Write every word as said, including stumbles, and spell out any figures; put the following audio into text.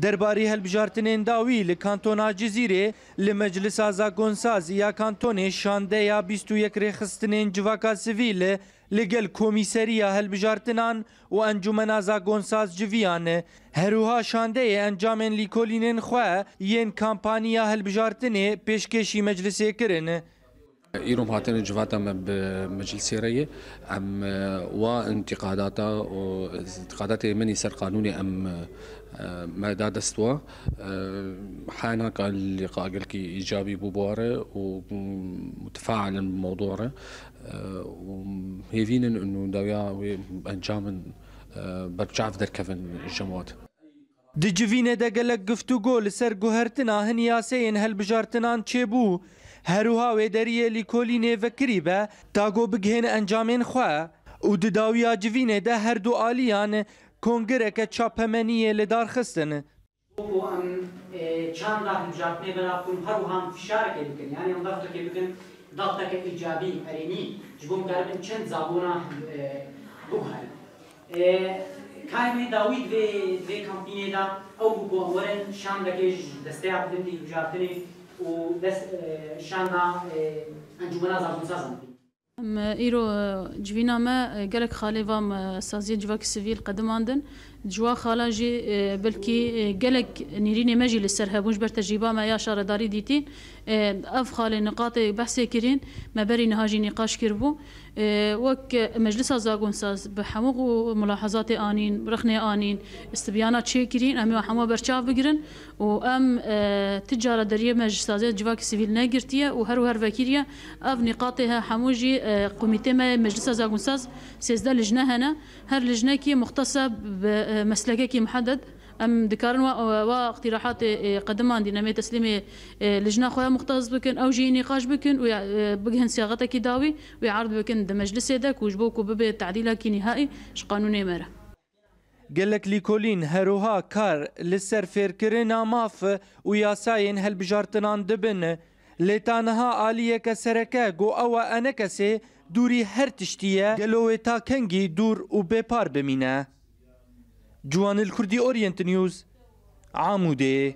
Derbarî hilbijartinên dawî li kantona Cizîrê li Meclisa Zagonsaz ya Kantonê şandeya bîst û yek rêxistinên civaka sivîl li gel Komîseriya Hilbijartinan û Encûmena Zagonsaz civiyan. Herwiha şandeyê encamên lîkolînên xwe yên kampaniya hilbijartinê pêşkêşî meclisê kirin. Îro em hatine civata me bi meclisê re ye. Em, e, wa întîqadata û întîqadatê min î ser qanûnê em, e, me da dest wa. E, hena ka lîqa gelkî îcabî bû bi wa re û, mm, mutefailen bi mewdû re. E, û hêvînin û dawiya wê encamin, e, berçav derkevin ji cemaat. Di civînê de gelek giftûgo li ser guhertina hin yaseyên hilbijartinan çêbû. Her wiha wê deriyê lîkolînê vekirî be, ta ku bigihên encamên xwe û di dawiya civînê de her du aliyan kongreke çapemeniyê li dar xistin. Ku em, e, çanda hilbijartinê bela bikin, her wiha em fişarekê bikin, yanî em dextekê bikin, dexteke îcabî, erênî, ji bo em karibin çend zabûna, e, biguherin. E, karê me dawî di vê, di vê kampînê de ew bû ku em werin şandekê ji desteya bilind ê hilbijartinê û dest, e, şanda, e, Encûmena Zagonsazan bikin. Em, îro, e, civîna me, e, gelek xalê va me saziyê civakî sivîl qedimandin. Ji wa xala jî, e, belkî, e, gelek nêrînê me jî li ser hebûn ji ber tecrîba me ya şaredarî dîtîn. E, ev xalê niqatê behsê kirîn, me berî niha jî nîqaş kiribû. E, wek Meclisa Zagonsaz bi hemû mulahazatê anîn, rexnê anîn, istibyana çêkirîn, em ê hemû berçav bigirin û em, e, ti cara deriyê me ji saziyê civakî sivîl negirtiye û her wiha vekiriye. Ev nîqatê he hemû jî, e, komîtê me yê Meclisa Zagonsaz sêzdeh lijne hene. Her lijnekî muxtese bi, e, meslekekî muheded. Em dikarin wa, wa iqtîrahatê, e, qedimandîn em ê teslîmê, e, lijna xwe ya muxtes bikin, ew jî nîqaş bikin û ya, e, bigihin siyaqetekî dawî û erd bikin di meclisê de ku ji bo ku bibe tedîlekî nîhaî ji qanûnê me re. Gelek lîkolîn herwiha kar li ser fêrkirina maf û yasayên hilbijartinan dibin. Lê ta niha aliyeke sereke ku ew e enekesê dûrî her tiştî ye, gelo wê ta kengî dûr û bêpar bimîne? Ciwanil Kurdî, Orient News, Amûdê.